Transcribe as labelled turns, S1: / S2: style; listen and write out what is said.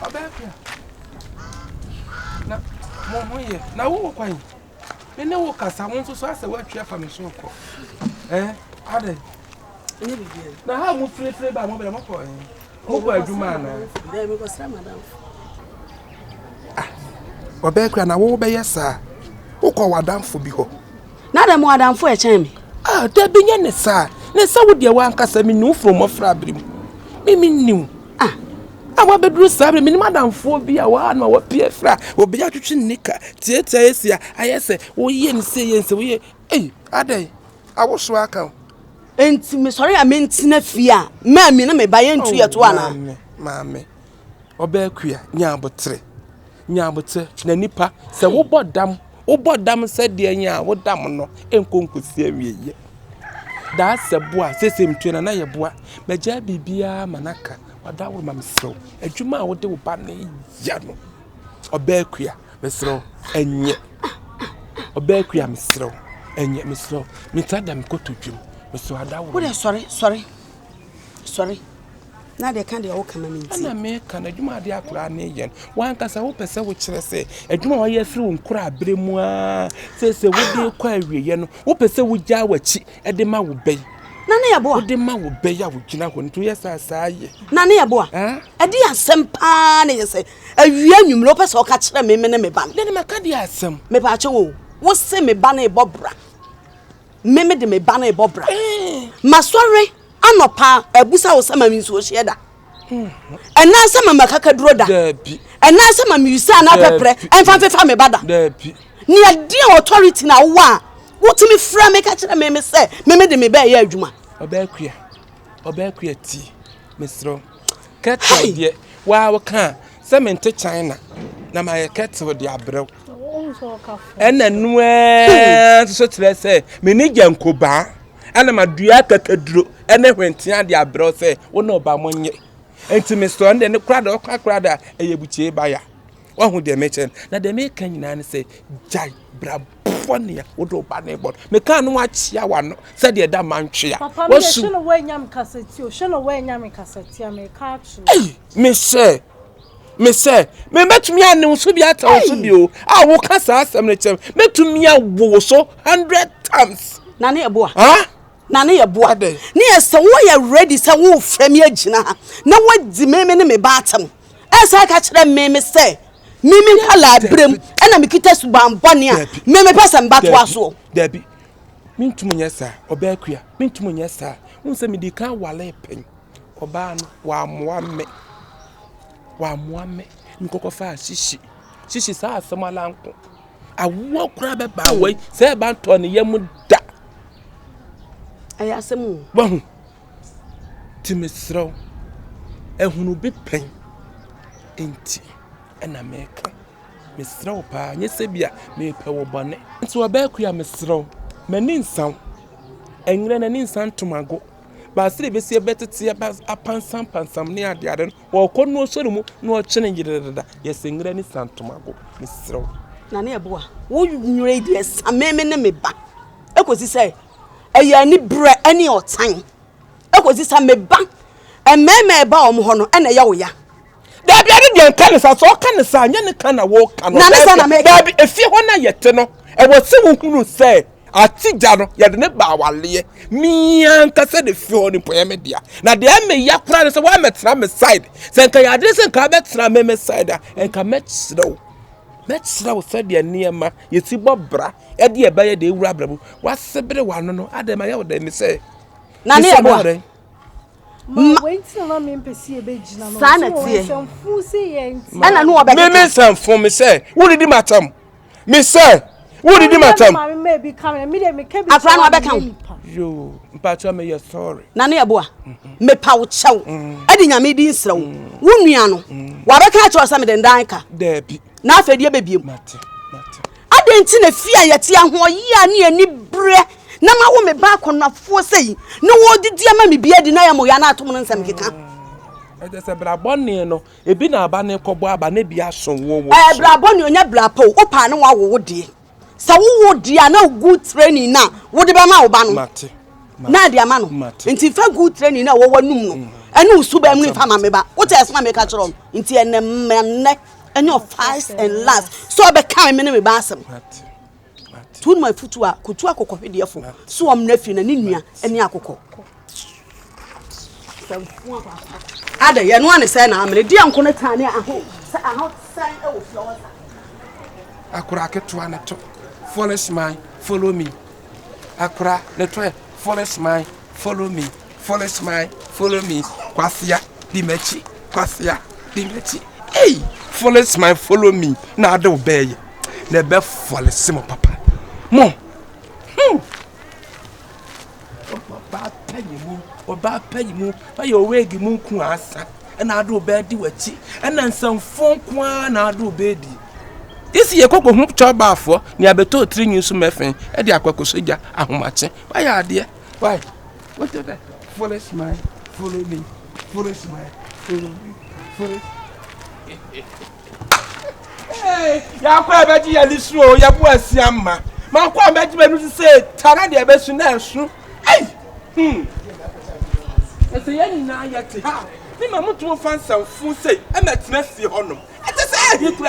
S1: Ɔbaa kua. Na mo ho yɛ. Na wo wɔ kwan. Me ne wo kasa, wo nso so asɛ woatwi afa me so kɔ. Eh, adɛn?
S2: Ɛnyɛ biribiara.
S1: Na ha mo firifiri ba mo bɛrɛ mo kɔ eh. Mo kɔ adwuma anaa?
S2: Dɛ mekɔsra madamfo.
S1: Ah, ɔbaa kura na wo bɛyɛ saa. Wokɔ w'adamfo bi hɔ.
S2: Na dɛ mo adamfo ɛkyɛn me.
S1: Ah, dabi nyɛ ne saa. Ne sɛ wo deɛ w'ankasa me niw firi mmɔfra abiri mu. Me me niw.
S2: Ah,
S1: a wabɛduru saa bere menim adamfoɔ bi a wɔa no a wapue afiri a obi atwetwe ne nika tiatia asi a ayɛ sɛ woyɛ ne sei yɛ ne sɛ woyɛ ei adɛn awoso aka wo.
S2: Enti mesɔre a mentena fie a maami ne me ba yɛntu yɛ to anaa?
S1: Maame, maame, ɔbaa kua, nya abotere, nya abotere na nipa sɛ wobɔ dam, wobɔ dam sɛ deɛ nyɛ a wodam no nkɔ nkɔsi awieɛ. Daa sɛ boa, sese metua na na yɛ boa, magyaa biribiara ma no aka. Ɔdawuruma mesrɛ wo, adwuma a wode wo ba no yɛ no, ɔbaa kua, mesrɛ wo, ɛnyɛ. Ɔbaa kua, mesrɛ wo, ɛnyɛ, mesrɛ wo. Metaa da me kotodwe mu, mesrɛ wo, adawuruma.
S2: Wo deɛ sɔre, sɔre, sɔre. Na deɛ ka deɛ woka ma mentie.
S1: Ɛna meka no, adwuma a ade akwadaa no yɛ no, w'ankasa wopɛ sɛ wokyerɛ sɛ adwuma a wayɛ afiri wo nkorabere mu ara, seesei wode rekɔ awieeɛ no, wopɛ sɛ wogyaa w'akyi de ma wo ba yi.
S2: Na ne yɛ boa.
S1: Wode ma wo bɛ yi a wogyina hɔ nti woyɛ saa saa yɛ.
S2: Na ne yɛ boa. Ɛde asɛm paa na yɛ sɛ awia anwummerɛ wopɛ sɛ ɔka kyerɛ me me ne me ba no.
S1: Dɛn maka deɛ asɛm.
S2: Mepaakyɛ wo wo se me ba no ebɔ bra. Me me de me ba no ebɔ bra. Masɔre anɔpa abusa wo sɛ ma me nsuo hyeɛ da. Ɛnan sɛ mama kakaduro da. Ɛnan sɛ ma meyusa anaa pɛprɛ ɛmfa mfefa me ba da. Nea deɛ authority na wowɔ a wotumi frɛ me ka kyerɛ me me sɛ me me de me ba ɛyɛ adwuma.
S1: Ɔbaa kua, ɔbaa kua ti, mesrɛ wo. Kettle deɛ, waa woka a, sɛ mente China na mayɛ kettle de abrɛ wo. Ɛna noaa nso so kyerɛ sɛ me ne gya nkobaa ɛna madua akakaduro ɛne hwentea de abrɛ wo sɛ wo ne ɔba mo nye. Nti mesrɛ wo deɛ ne koraa deɛ ɔka koraa deɛ ɛyɛ bukyee baya. Wahu deɛ mekyerɛ no. Na deɛ meka nyinaa ne sɛ gyae bra bɔne a wode wo ba no bɔ no. Mekaa no wakyea w'ano sɛdeɛ ɛda mantwea.
S3: Papa me deɛ hwɛ na woanya me kasatia o, hwɛ na woanya me kasatia meka akyerɛ.
S1: Ei, mesɛ mesɛ mebɛtumi ane wo so bi ata wo so bi o a woka saa asɛm no kyerɛ me mɛtumi awo wo so hundred times.
S2: Na ne ɛboa. Huh? Na ne yɛ boa. Ne yɛ sɛ woyɛ ready sɛ wofrɛ me agyina ha na woadi me me ne me ba atam. Ɛsan ka kyerɛ me me sɛ me me nkwadaa berɛ mu ɛna mekita suban bɔne a me mepɛ sɛ meba toa soɔ.
S1: Dabi, mentum nyɛ saa, ɔbaa kua, mentum nyɛ saa. Wohu sɛ mede kan wale pɛn, ɔbaa no wammoa me, wammoa me. Mekɔkɔfaa hyehye, hyehye saa asɛm ala nko. Awoɔ koraa bɛba awɔ yi, sɛ ɛba ntɔ ne yam da.
S2: Ɛyɛ asɛm o.
S1: Wahu. Nti mesrɛ wo, ahunu bi pɛn nti na meka. Mesrɛ wo paa, nyɛ sɛ bi a mepɛ wo bɔne. Nti ɔbaa kua mesrɛ wo, m'ani nsa wo. Ɛnwerɛ n'ani nsa ntomago. Baasere bɛsi ɛbɛtete apansampansam ne adeade no, wɔkɔ no ɔsɔre mu na ɔkyene yerereda. Yɛsɛ nwerɛ ne sa ntomago. Mesrɛ wo.
S2: Nane ɛboa, wo nwerɛ yi deɛ sa me me ne me ba. Ɛkɔsi sɛ ɛyɛ aniberɛ ne ɔtan kɔsi sɛ me ba mmarima a ɛba wɔn hɔ no ɛna ɛyɛ wo ya.
S1: Dabi ɛne deɛ nka ne saa sɛ ɔka ne saa nyɛ ne ka na wɔka no.
S2: Na ne saa na meka.
S1: Dabi efie hɔ na yɛte no ɛwɔ sɛ wohunu sɛ atigya no yɛde ne ba awaleɛ me ankasa de fie hɔ no mpo ɛyɛ me dea na deɛ ɛmɛ ya koraa ne sɛ woamɛtena me side sɛ nka yɛ adeɛ sɛ nka abɛtena me me side a nka mɛkyerɛ wo mɛkyerɛ wo sɛdeɛ nneɛma yɛsi bɔ bra ɛde ɛbɛyɛ deɛ ewura abrabɔ wasebere w'ano no adɛn ma yɛ wo dɛn mesɛ
S2: na ne ɛboa
S3: ma wei nti na na mempɛ sɛ yɛbɛgyina no
S2: saa na teɛ ɛna ne wɔbɛkeka
S1: me nsɛmfo me sɛ wodidi matam me sɛ wodidi matam
S2: afra no wabɛka wo
S1: yoo mpakyɛ meyɛ sorry
S2: na ne ɛboa mepa wo kyɛw ɛde nyame di nsrɛ wo wo nua no wabɛka akyerɛ sɛ mede ndan ka
S1: daabi
S2: na afei deɛ bɛbiem Adɛn nti na fie a yɛte ahoɔyea ne aniberɛ na mawo me ba akɔnnɔfoɔ sɛ yi na wɔredidi ama me bi adi na yɛ mo ya na atom no nsɛm keka?
S1: Ɛkyɛ sɛ bra bɔne no ebi na aba ne kɔbɔ aba na ebi aso wo wo.
S2: Ɛɛ bra bɔne ɔnyɛ bra pa o wopaa ne wawo wo deɛ sɛ wowo deɛ a na good training na wode bɛma wo ba no.
S1: Mate.
S2: Na ade ama no.
S1: Mate.
S2: Nti fa good training na wɔwɔ num no. Ɛne wo suban mu mfa ma me ba. Wote asɛm a meka kyerɛ wo no? Nti ɛnɛ ma nnɛ ɛnyɛ wo first and last sɛ ɔbɛka me ne me ba asɛm. Tu no afutu a kotu akokɔhwedeɛfo so ɔmmra fie na ne nua ne akokɔ. Ada yɛ no ane sɛ na amene deɛ nko ne tane aho sɛ aho sɛn ɛwɔ fie hɔ sa.
S1: Akora ketewa ne to foolish man follow me akora ne to yɛ foolish man follow me foolish man follow me kwasea di m'akyi kwasea di m'akyi ei foolish man follow me na ade wo bɛɛyɛ na ɛbɛ fɔlese mo papa mo hmm ɔbaa panyin mu ɔbaa panyin mu ɔyɛ owegi mu nko asa ɛna ade wo bɛɛ di w'akyi ɛna nsɛmfo nko ara na ade wo bɛɛ di esi yɛ kɔkɔ hu kyɔbaafoɔ nea bɛtɔ tiri nwi so mɛfɛn ɛde akɔkɔsɔ gya ahomakye wayɛ adeɛ why what the foolish man follow me foolish man follow me foolish Hey, yɛakɔ a ɛbɛgye yɛn ani so o yɛbo asi ama makɔ a mɛgye m'ani so sɛ tara deɛ ɛbɛsu na ɛso ei hmm ɛsɛ yɛn nyinaa yɛte ha ne ma motumi fa nsɛmfo sei ɛmɛtena fie hɔnom ɛte sɛ ɛhe kura.